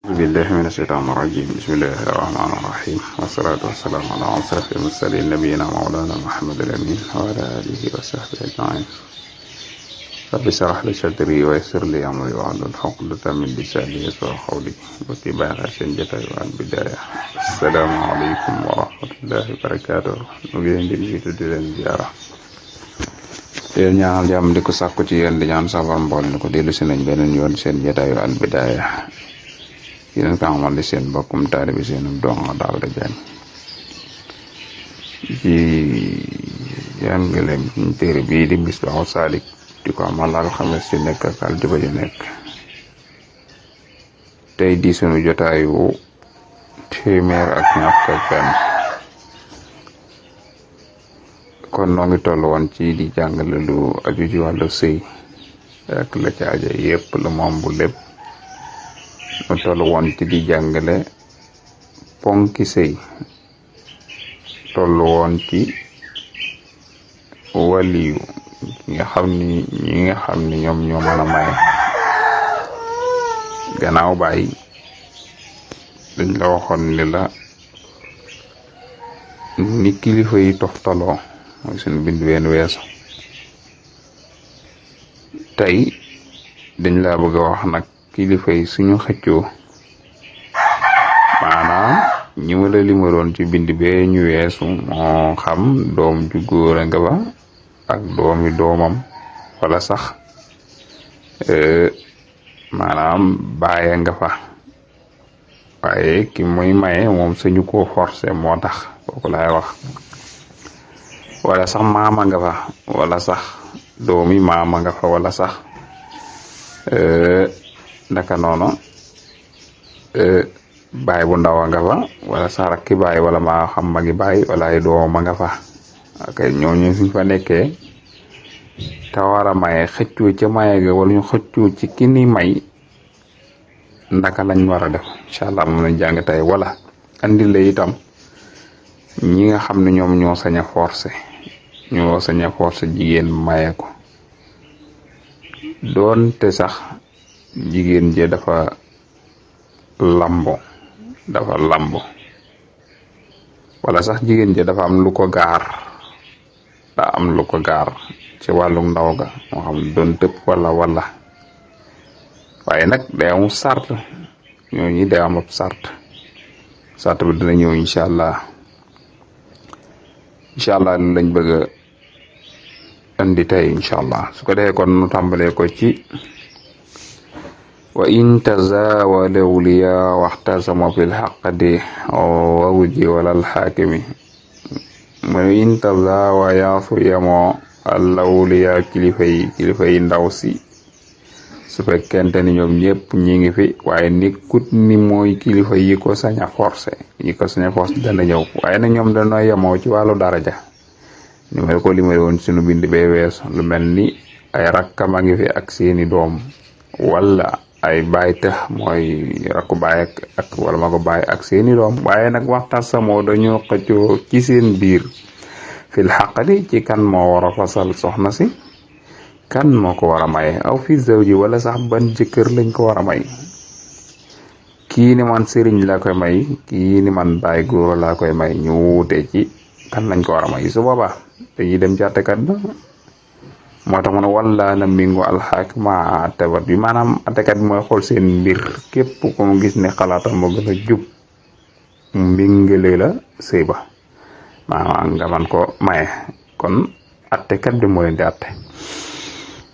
أعوذ بالله من الشيطان الرجيم بسم الله الرحمن الرحيم والصلاة والسلام على أشرف المرسلين نبينا مولانا محمد الأمين وعلى آله وصحبه أجمعين رب اشرح لي صدري ويسر لي أمري واحلل عقدة من لساني يفقهوا قولي بكي baaxee seen jotaay Al Bidaaya asalaamaaleykum wa rahmatullahi wa barakaatuh ñu ngi leen di nuyu di leen ziara di leen ñaanal jàmm di ko sàkku ci yéen di ñaan safar mbool ni ko dellu si nañ beneen yoon seen jotaayu Al Bidaaya yéen ka xamal di seen bokkum taalibi seenum donga Daawda Jaañ ci jàngale téere bii di Misbaahu Saalik di ko amal alxames ci nekk ak aljuma ju nekk tey di sunu jotaayu téeméer ak ñàkk ak benn kon noo ngi toll woon ci di jàngale lu aju ci wàllu sëy ak la ca aja yépp lu moom bu lépp nu toll woon ci di jàngale ponki sëy toll woon ci waliyu ñi nga xam ni ñoom ñoo mën a maye gannaaw bàyyi dañ la waxoon ni la ni kilifa yi toftaloo mooy suñu bind ween weesu tey dañ la bëgg a wax nag kilifa yi suñu xëccoo maanaam ñi ma la limaloon ci bind bee ñu weesu moo xam doom ju góor a nga ba ak doomi doomam wala sax maanaam bàyyi nga fa waaye ki muy maye moom sañu koo forcé moo tax kooku laay wax wala sax maama nga fa wala sax doomi maama nga fa wala sax naka noonu baay bu ndaw nga fa wala sax rakki baay wala maa xam magi baay wala ay dooma nga fa ak ñooñu suñ fa nekkee te war a maye xëccoo ca maye ga wala ñu xëccoo ci ki ni may ndaka lañ war a def incha allah moom lañ jàng tey wala andi la itam ñi nga xam ne ñoom ñoo sañ a forcé jigéen maye ko doonte sax jigéen je dafa lambo wala sax jigéen je dafa am lu ko gaar ci wàllu ndaw ga moo xam doon tëpp wala waaye nag day am sart ñooñu day am ab sart bi dina ñëw incha allah lu lañ bëgg a andi tey incha allah su ko defee kon nu tàmbalee ko ci wa in tazawala awliya waxtasama fil xaqdi wawji wala alxaakimi mu in tazawa yaasu yemoo alawliya kilifa yi ndaw si su fekkente ni ñoom ñëpp ñi ngi fi waaye nekkut ni mooy kilifa yi ko sañ a forcé dana ñëw waaye nag ñoom dañoo yemoo ci wàllu daraja ni ma ko limale woon sunu bind bee wees lu mel ni ay rakkam a ngi fi ak seeni doom wala ay baay tax mooy rakku baay ak wala ma ko baay ak seeni doom waaye nag waxtaan samoo dañoo xëccoo ci seen biir fil xaqadi ci kan moo war a fasal soxna si kan moo ko war a may aw fi zawji wala sax ban jëkkër lañ ko war a may kii ni man sëriñ laa koy may kii ni man baay góor laa koy may ñu wuute ci kan lañ ko war a may su boobaa dañuy dem ci àttekat ba moo tax mu ne wala na mingu alxaakima àttekat bi maanaam àttekat bi mooy xool seen mbir képp ku mu gis ne xalaatam moo gën a jub mbingale la sëy ba maanaam nga man ko maye kon àttekat bi moo leen di àtte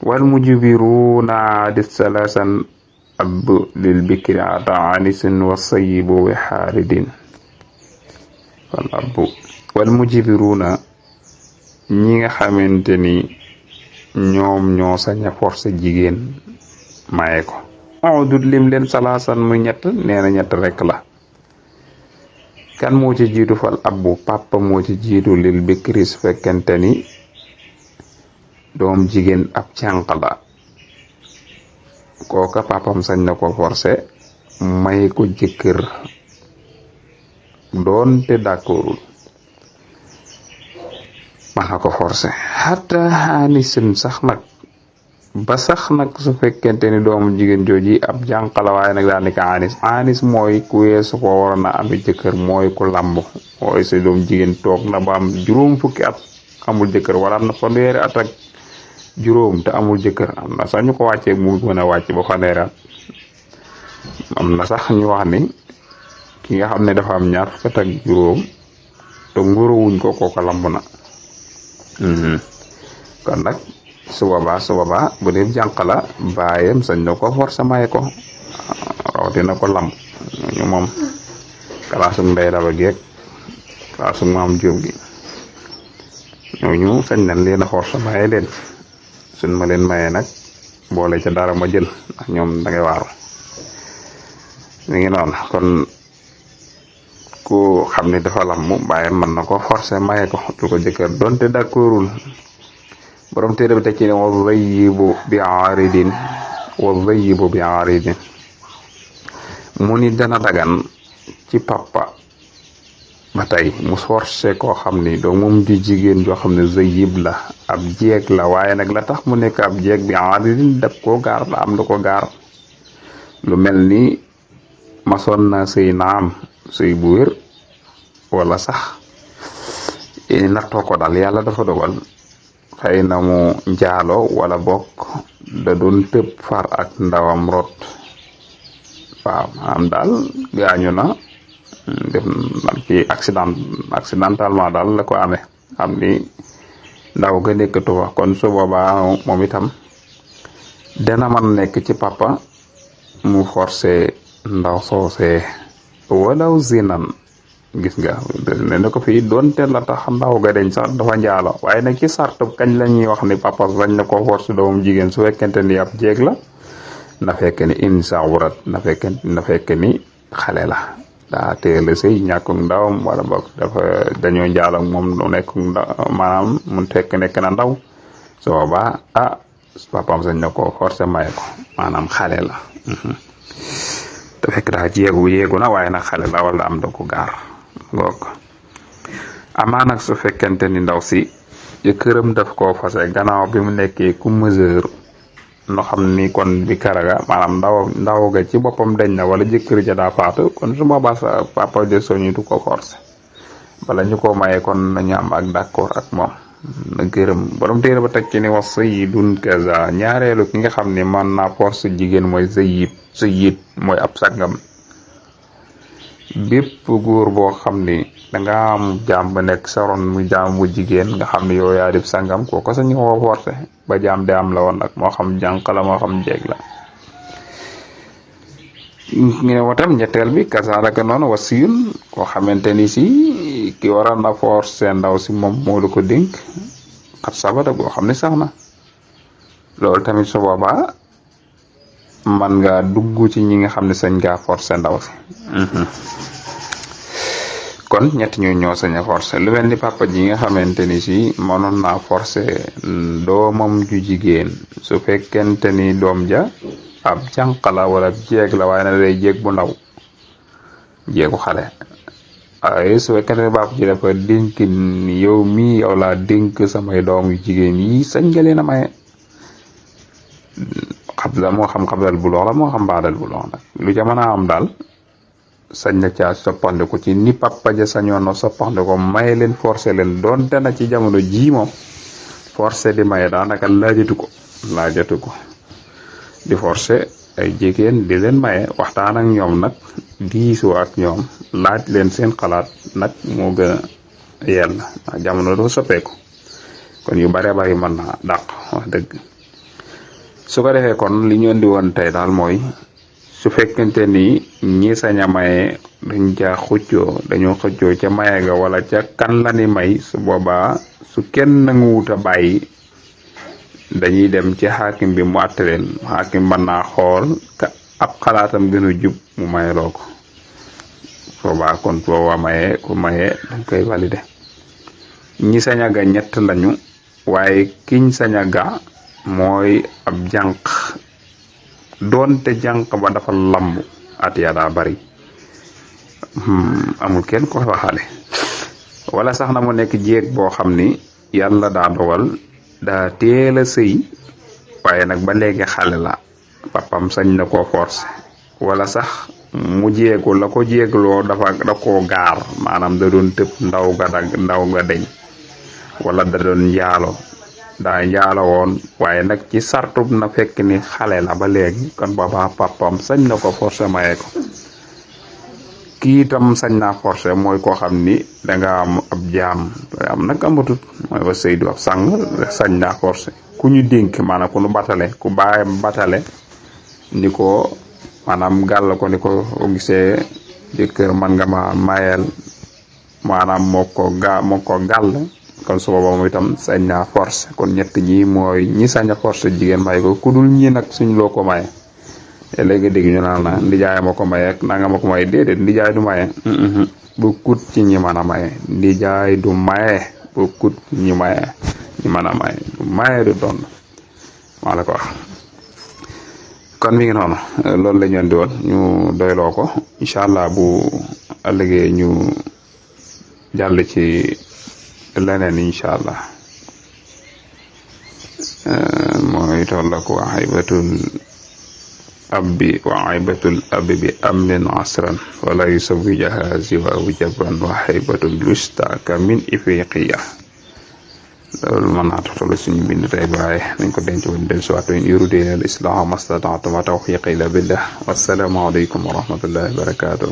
wal mujbiruna di salasan ab lil bikri ata anisin wa sayibu wi xaaridin wal mujbiruna ñi nga xamante ni ñoom ñoo sañ a forcé jigéen maye ko dut lim leen salaasan muy ñett nee na ñett rek la kan moo ci jiitu fal abbu papa moo ci jiitu lil bikri su fekkente ni doom jigéen ab cànq la kooka papam sañ na ko forcé may ko jëkkër doonte d'accordul mën na ko forcé xata xaani sën sax nag ba sax nag su fekkente ni doomu jigéen jooji ab jànq la waaye nag daal di ko anis mooy ku weesu ko waroon a ami jëkkër mooy ku lamb mooy sa doom jigéen toog na ba am juróom fukki at amul jëkkër wala am na fanweeri at ak juróom te amul jëkkër am na sax ñu ko wàccee mu mën a wàcc ba fanweeri at am na sax ñu wax ni ki nga xam ne dafa am ñaar fukki at ak juróom te ngóorowuñ ko kooka lamb na kon nag su boobaa bu dee jànq la baayam sañ na ko forcé maye ko rawatina ko lamb ñu moom kalaasum ndey la ba geeg kalaasum maam Jóob gi ñooñu sañ nañ leen a forcé maye leen suñ ma leen maye nag boole ca dara ma jël ndax ñoom da ngay waaru mi ngi noonu kon ku xam ne dafa lamb baayam mën na ko forcé maye ko lu ko jëkkër donte d'accordul borom téere bi tekki ne wa zayibu bi aaridin mu ni dana dagan ci papa ba tey mu forcé koo xam ni donc moom di jigéen joo xam ne zayib la ab jeeg la waaye nag la tax mu nekk ab jeeg bi aaridin daf koo gaar la am lu ko gaar lu mel ni masoon na sëy naam sëy bu wér wala sax nattoo ko daal yàlla dafa dogal xëy na mu njaalo wala bokk da doon tëb far ak ndawam rot waaw am daal gaañu na def ci accidentellement daal la ko amee xam ni ndaw ga nekkatu fa kon su boobaa moom itam dana man nekk ci papa mu forcé ndaw soosee walaw zinan gis nga ne na ko fii doonte la tax ndaw ga deñ sax dafa njaalo waaye nag ci sart kañ la ñuy wax ni papa sañ na ko force doomam jigéen su fekkente ni ab jeeg la na fekk ni insawurat na fekk ni xale la daa teel a sëy ñàkkug ndawam wala boog dafa dañoo njaalo moom lu nekk maanaam mu nekk na ndaw su boobaa papaam sañ na ko force maye ko maanaam xale la te fekk daa yéegu na waaye nag xale la wala am da ko gaar ngoog amaa nag su fekkente ni ndaw si jëkkëram daf koo fase gannaaw bi mu nekkee ku mesure no xam ni kon bi karaga maanaam ndaw ga ci boppam dañ na wala jëkkër ja daa faatu kon su boobaa sa papa de soñu du ko forcé bala ñu ko maye kon nañu am ak d'accord ak moom na gërëm borom téere ba teg ci ni wax sayyidun kaza ñaareelu ki nga xam ne man naa force jigéen mooy sayyid mooy ab sàngam bépp góor boo xam ni danga am jaam ba nekk sa ron mu jaam bu jigéen nga xam ne yow yaa def sàngam kooko sañu ko forcé ba jaam de am la woon nag moo xam jànq la moo xam jeeg la ñu ne watam ñetteel bi kasaalaka noonu wasiyun koo xamante ni si ki waral na forcé ndaw si moom moo lu ko dénk xat sabata boo xam ne sax na loolu tamit su boobaa man nga dugg ci ñi nga xam ne sañ ngaa forcé ndaw si kon ñett ñoo sañ a forcé lu mel ni papa ji nga xamante ni si mënoon naa forcé doomam ju jigéen su fekkente ni doom ja ab jànq la wala jeeg la waaye na day jeeg bu ndaw jeegu xale waaye su fekkente ni papa ji dafa dénk ni yow mi yow laa dénk samay doom yu jigéen yi sañ nga leen a maye xabla moo xam xablal bu loox la moo xam baadal bu loox nag lu ca mën a am daal sañ na caa soppandiku ci ni papa ja sañoon na soppandiku maye leen forcé leen doonte na ci jamono jii moom forcé di maye daanaka laajatu ko di forcé ay jigéen di leen maye waxtaan ak ñoom nag diisoo ak ñoom laaj leen seen xalaat nag moo gën a yell jamono dafa soppeeku kon yu bare bari mën na dàq wax dëgg su ko defee kon li ñu indi woon tey daal mooy su fekkente ni ñi sañ a maye dañoo xëccoo ca maye ga wala ca kan la ni may su boobaa su kenn nanguwut a bàyyi dañuy dem ci xaakim bi mu àtte leen xaakim mën naa xool ka ab xalaatam gën a jub mu mayeloo ko boobaa kon boobaa ku maye dañ koy valider ñi sañ a ga ñett lañu waaye kiñ sañ a ga mooy ab jànq doonte jànq ba dafa lamb at ya daa bari amul kenn ko waxale wala sax na mu nekk jéeg boo xam ni yàlla daa dogal daa teel a sëy waaye nag ba léegi xale la papam sañ na koo forcé wala sax mu jéegu la ko jéegloo da koo gaar maanaam da doon tëb ndaw ga deñ wala da doon daa njaalo woon waaye nag ci sartub na fekk ni xale la ba léegi kon booba papam sañ na ko forcé maye ko kii itam sañ naa forcé mooy koo xam ni danga am ab jaam am nag amatut mooy ba sëy du ab sàng sañ naa forcé ku ñu dénk maanaam ku nu batale ku baayam batale ni ko maanaam gàll ko ni ko gisee jëkkër man nga ma mayel maanaam moo ko gàll kon su booba moom itam sañ naa forcé kon ñett ñi mooy ñi sañ a forcé jigéen may ko ku dul ñi nag suñ loo ko maye léegi dégg ñu naan la ndijaay ma ko maye ak nanga ma ko maye déedéet ndijaay du maye bu kut ci ñi mën a maye ndijaay du maye bu kut ñi maye ñi mën a maye du maye du doon maa la ko wax kon mi ngi noonu loolu la ñu andi woon ñu doyloo ko incha allah bu ëllëgee ñu jàll ci leneen incha allah mooy tollak wa aybatul abbi wa aybatul abi bi amnin asran wala yusawijaha ziwawu jabran wa aybatul lustaka min ifiqiya loolu mën naa toxtalu suñu bind tey baaye nañ ko denc woon del siwaat in uridu illa al islaha mastata'tu ma tawfiqi illa billah wassalaamu alaykum wa rahmatullahi wa barakatuh